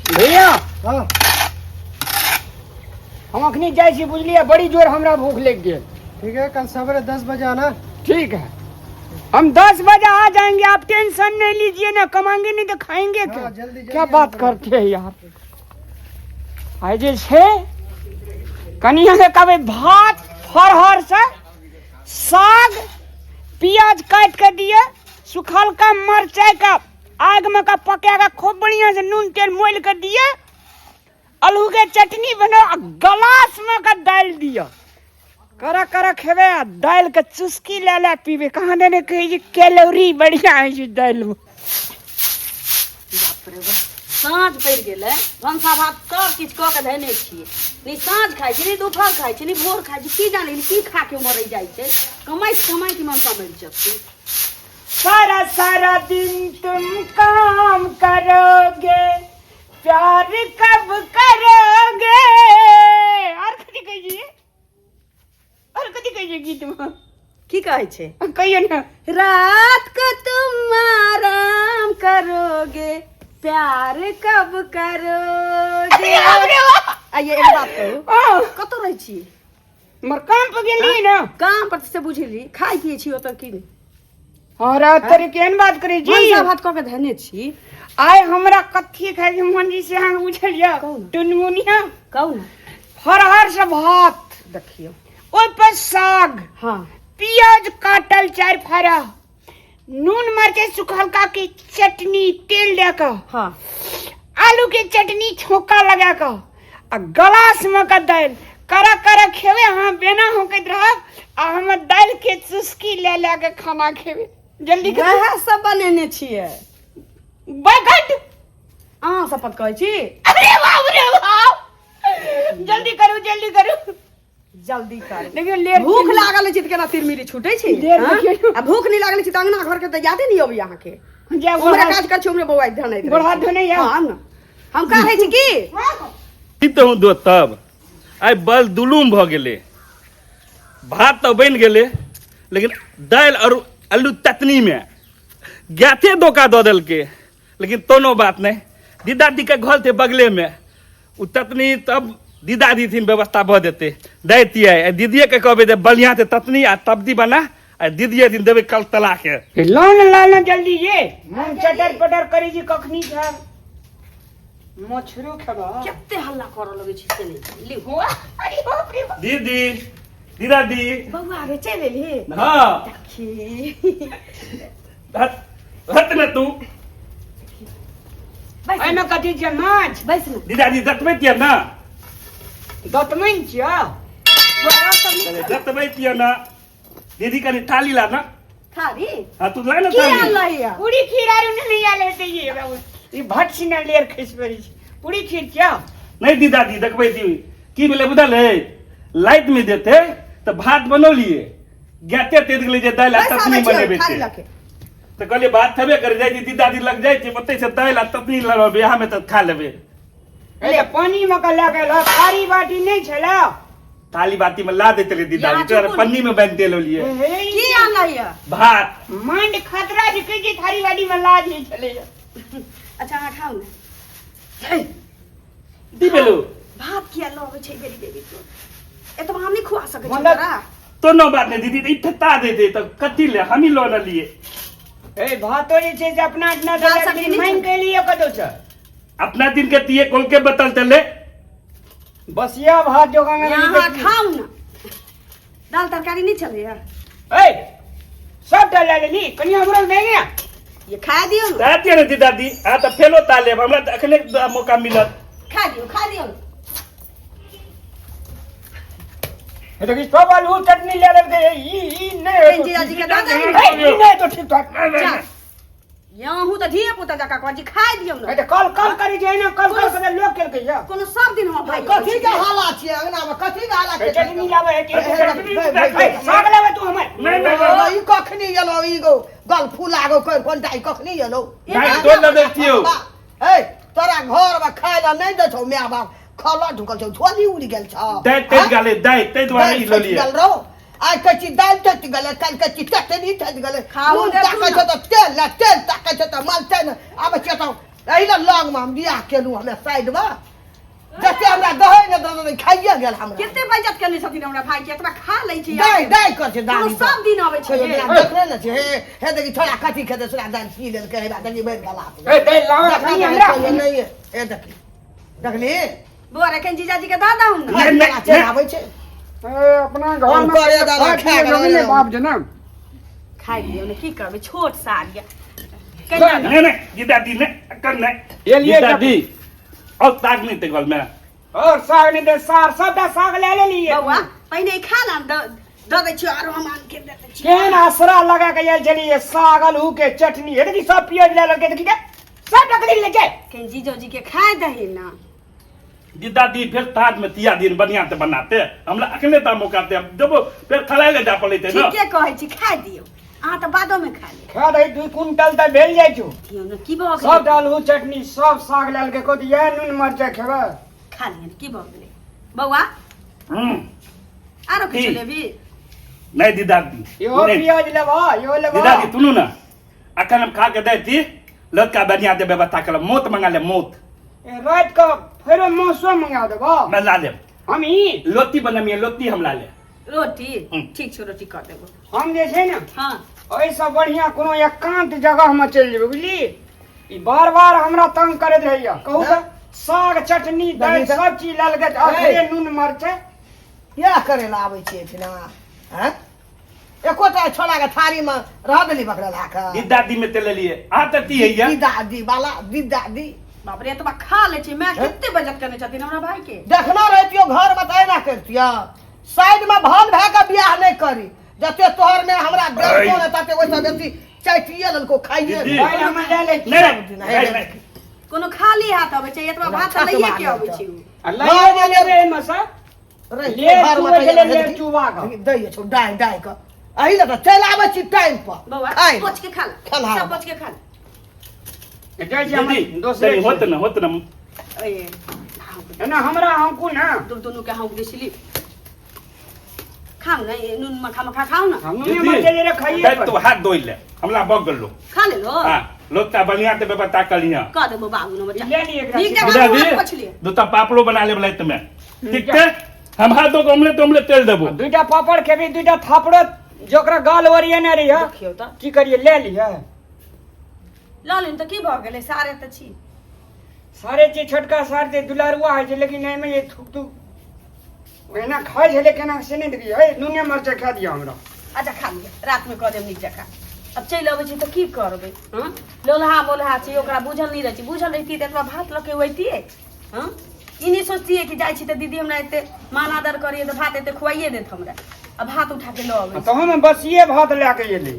भैया। हाँ। हम अखनी जाइ छी, बुझलियै? बड़ी जोर हमरा भूख लागि गेल। ठीक है, कल सवेरे 10 बजे आना। ठीक है, हम 10 बजे आ जाएंगे, आप टेंशन नहीं लीजिए ना। कमाएंगे नहीं तो खाएंगे क्या? हाँ, जल्दी जल्दी क्या बात आना। करते हैं यार। आइ जे छै कनिया के कहबै भात फरहर से साग प्याज काटि के दिए, सुखलका मरचाई का आग में का पका के खूब बढ़िया से नून तेल मोल के दिए, आलू के चटनी बनाओ आ गलास में का दालि दिअ। करा करा खेबै आ दालि के चुस्की ले ले पीबै। कहाँ देने कहै छै कैलोरी बढ़िया होइ छै दालि में। बाप रे बाप, साँझ पड़ि गेलै, भनसा भात सब किछु कऽ के धयने छियै। नहि साँझ खाइ छै, नहि दुपहर खाइ छै, नहि भोर खाइ छै। की जानी की खा के मरै जाइ छै। कमाइत कमाइत मनसा मरि जेतै। सारा सारा दिन तुम काम करोगे, प्यार कब करोगे? और कथी कहै छियै? और कथी कहै छियै गीतमे? की कहै छै? कहियौ ने। रात को तुम आराम करोगे, प्यार कब करोगे? आइए, एक बात कहू? हाँ। कतऽ रहै छी? मर काम पर गेली ना। काम पर से बुझली, खाइ पियै छी ओतऽ की नहि? और तोरे केहन बात करै छी? भनसा भात कऽ के धयने छी। आइ हमरा कथी खाइ के मन जी से अहाँ बुझलियै? कहू ने। टुनमुनिया। कहू ने। फरहर से भात, देखियौ। ओहि पर साग, प्याज काटल चारि फारा, नून मरचाई सुखलका के चटनी तेल दे कऽ, आलू के चटनी छौंका लगा कऽ आ गलास में के दालि। करा करा खेबै, अहाँ बेना होकैत रहब आ हम दालि के चुस्की ले ले के खाना खेबै। जल्दी करू। वएह सब बनेने छियै। बैगन। अहाँ शपथ कहै छी? अरे बाप रे बाप, जल्दी करू, जल्दी करू। जल्दी कर। देखियौ लेट। भूख लागल अछि तऽ केना तिरमिरी छूटै छै? देर हाँ? देखियौ। आ भूख नहि लागल छै तऽ अंगना घर के तऽ यादे नहि अबैया अहाँके। जाउ। उम्हरे काज कर छी, उम्हरे बौआ ध्यान रहै। गोड़ हाथ धोने यऽ? हाँ, आउ ने। हम कहै छी की की तहूँ दो तब आइ बल दुलुम भऽ गेलै। भात तऽ बनि गेलै, लेकिन दालि आओर आलू चटनीमे गाते धोखा दऽ देलकै। लेकिन कोनो बात नहि, दीदादीके घर छै बगलेमे, ओ ततनी तब दीदा दीथिन, व्यवस्था भऽ जेतै। दैतियै आ दीदिएके कहबै जे बढ़िआँ छै ततनी आ तब्दी बना आ दीदिए दिन देबै कल तला के। लाउ ने, लाउ ने जल्दी ये, मन चटर पटर करै छी। कखनी खायब? मछरो खेबा? कते हल्ला करऽ लगै छी से नहि लिउ। अरे बाप रे बाप। दीदी, दीदादी। बौआ रे, चलि एलही? हाँ। देखी। हट हट ने तू। बैस। एहिमे कथी छै? माछ? बैस ने। दीदाजी, दतबै तियै ने? दतमैन छियै। बौआ सब नीक? दतबै तियै ने दीदी? कनि थाली ला ना। थारी? हाँ, तू ला ना। की थाली। आनलही या? पूरी खीर आरू नहि आयल हेतै। ये ई भट सिना लेर खसि पड़ै छै। पूरी खीर छियै? नहीं दीदाजी, देखबै दी की भेलै बुझल है? लाइट में देते तऽ भात बनौलिए, गैते तेज गेलै जे दालि आ बैस, ततनी आबै छियौ, बनेबै थारी छै। लऽ के। तऽ कहलियै भात थेबे करे जाइ छी, दीदादी लग जाइ छी, ओतै से दालि आ ततनी लड़बै बियाहमे तऽ खा लेबै। ए, पानी मे के लऽ गेल, थारी बाटी नहि छलै? थाली बाती में ला देते रे दीदादी। यहाँ तोरा चुप। पन्नी में बांधि देल लिए। की आनलही या? भात। मांड खतरा छै, कहै छै थारी बाटी मे लाज नहि छलै। अच्छा, अहाँ खाउ ने। दी बेलू। भात किया लऽ अबै छै बेरी बेरी? तो एतबा हम नहि खुआ सकै छी तोरा। तो बात नहीं दीदी, ई ठेता दे दे तऽ कथी ले हमी लऽ न लिए। ए, भातो जे छै से अपना अपना दाल सब्जी नहि मांगि के लिए कतौ छै। अपना दिन के तिये कोल के बतल चले। बसिया भात जोगा में। यहाँ खाउ ने, दाल तरकारी नहि चलैया। ए, सब डाल लेली, कनि हमरो नहि ने। ये खा दियौ ने। दादी ने दीदादी आ तऽ फेलो ता लेब, हमरा तऽ अखने मौका मिलत। खा दियौ, खा दियौ ने। हे देखी, सब आलू चटनी ले लेलकै। ई ई नहि बहन जीजाजी के दऽ दही ने। ए, ई नहि तो ठीक ठाक। जा। अहूँ तऽ धिये पुता जकाँ कहै छी, खाइ दियौ ए ने। तऽ कल कल करै छै ने, कल कल करे लोक केलकै या। कोनो सब दिन हमर भाई कथी के हाला छियै अंगना में? कथी के हाला ए, छियै? चटनी लाबै है कि? चटनी। ए, साग लाबै तू हमर। नहीं नहीं नहीं। ई कखनी एलो? ई गो गल फूला गो कोन कोन ई कखनी एलो? नहीं तो न देखियो। ए, तोरा घर में खाय ला नहीं दै छौ my बाप? खला ढुकल छौ, झोली उड़ि गेल छौ। दाइ तेज गेलै दाइ, ताहि दुआरे ई दालि लऽ लिअ। गेल रहो। आइ कहै छी दालि टटि गेलै, काल्हि कहै छी चटनी टटि गेलै। खाओ नून देखू ताकै ने। छौ तऽ तेल ने तेल, ताकै छौ तऽ मलतै ने। आबै छियै तऽ एहि लए लगमे हम बियाह केलहुँ, हमे साइडमे जते हमरा दहै ने दऽ दऽ खाइए गेल हमरा। कते बेइज्जत केने छथिन हमरा भाई के, एतबा खा लै छै। दाइ दाइ कर छै दाढ़ी कोनो सब दिन अबै छै। कहियो बिना देखने ने छै। हे हे देखी छोड़ा कथी खेतै, छोड़ा दालि पी लेलकै, हे देखी बैठ गेला। ए दालि लाओ देखना कनी तऽ हमरा। कहियो नहि हे देखी देखली। बौआ रे, कनि जीजाजी के दऽ दहुन ने। नहि, नहि, चलि आबै छै। ए अपना घर में करे दादा, खा के नहीं रहू। बाप जना खाइ लियौ ने, की करबै, छोट सार यऽ। कनि नहीं नहीं दीदादी नहीं कर नहीं। एलियै दीदादी और ताक नहीं ते में और साग नहीं दे सार सबटा साग ले लेलियै। बौआ पहिने ई खा ला, दऽ दऽ दै छियौ आरो हम आन के दऽ दै छियौ। केहन आसरा लगा के आयल छलियै साग आलू के चटनी, हे देखी सब पियाज ले लेलकै, देखी के सब डकली ले जाए। कनि जीजोजी के खाय दही ना। दीदादी फिर ताज में तिया दिन बढ़िया से बनाते हमरा अखने ता मौका दे जब फिर खलाई ले जा पड़े थे ना। ठीके कहै छी, खाय दियौ, अहाँ तऽ बादोमे खा लेब। खा दही 2 कुंटल तऽ भेल जाइ छौ। दियौ ने, की भऽ सब गेलै? आलू चटनी सब साग लेलकै, को इएह नून मरचाइ खेबै। खा लियौ ने, की भऽ गेलै बौआ? हम्म। आरो किछु की? लेबी? नहीं दीदादी इहो नहीं। पियाज लेबह, इहो लेबह। दीदादी सुनू ना, अखन हम खा के दै छी लड़का बढ़िया दे व्यवस्था कर, मौत मंगा ले मौत। ए, राति के फेरो मौसो मंगा देबह। मैं ला लेब। हम ई लोती बनमिए लोती हम ला ले। रोटी? हम्म। ठीक छौ, रोटी कर देबो। हम जे छै ने हाँ एहिसँ बढ़िआँ कोनो एकान्त जगहमे चलि जेबै, बुझली? ई बार बार हमरा तंग करैत रहैया। कहू तऽ साग चटनी दालि सब चीज लेलकै तऽ अखरे नून मरचाइ इएह करै लए आबै छियै एहिठिना हँ? एकोटा छोड़ा के थारी में रह देली बकरा ला के। दीदादी में ते लेलिए आ त ती हैया। दीदादी वाला दीदादी। बाप रे, एतबा खा लै छै माय, कते बेइज्जत करने छथिन हमरा भाई के। देखना रहितियो घर में तऽ एना करितियो, साइड में भन भए के बियाह नहि करी, जते तोहर में हमरा देखतो ने तते ओहिसँ बेसी चाटिए लेलको खाइए। दीदी। दालि हम लए लै छी। नहीं नहीं नहीं। कोनो खाली हाथ अबै छै? एतबा भात तऽ लैये के अबै छै उ। आ लइए लेबै एहिमे सँ ले चुबै छलै, ले चुबा कऽ। दै छौ डाहि डाहि कऽ, एहि लए तऽ चलि आबै छी टाइम पर। बौआ खाइ पोछ के खा ले। खेलहा। सब पोछ के खा ले। जाइ छी हम दीदी दोसरे नहीं, होत ना होत ना। ए एना हमरा हमको ना दुनू के हम दिसली खाउ ने, ए, नून मखा मखा खाउ ना। हम नूने मरचाइ रे खाइए। दाइ तो हाथ धोइ ले हमरा बग गेलो। खा ले लो। हां लोकता बढ़िया से व्यवस्था कलिया। कह देबो बाबू ने बच्चा। ले ली एकरा। नीक जकाँ दीदादी मुँह हाथ पोछि लिअ। दूटा पापड़ो बना लेब राति में, ठीक छै? हम हाथ धो के ऑमलेट ऑमलेट तेल देबो। दुईटा पापड़ खेबी, दुईटा थापड़ो जोकरा गाल ओरियने रही। देखियौ तऽ। की करिए, ले लिहे। लऽ लेन तऽ की भऽ गेलै, सारे तऽ छी। सारे चीज छोटका सार जे दुलारुआ होइ छै, लेकिन एहिमे जे थूक थूक एना खाइ छलै केना से नहि देखियै। हे नूने मरचाइ खा दिअ हमरा। अच्छा खा लिअ, रातिमे कऽ देब नीक जकाँ। अब चलि अबै छी तऽ की करबै? हँ लोलहा मोलहा छै, ओकरा बुझल नहि रहै छै। बुझल रहितियै तऽ एतबा भात लऽ के अइतियै? हँ ई नहि सोचतियै कि जाइ छी तऽ दीदी हमरा एते मान आदर करैए तऽ भात एते खुआइए देत हमरा, आ भात उठा के लऽ अबै। तहन बसिए भात लए के एलै।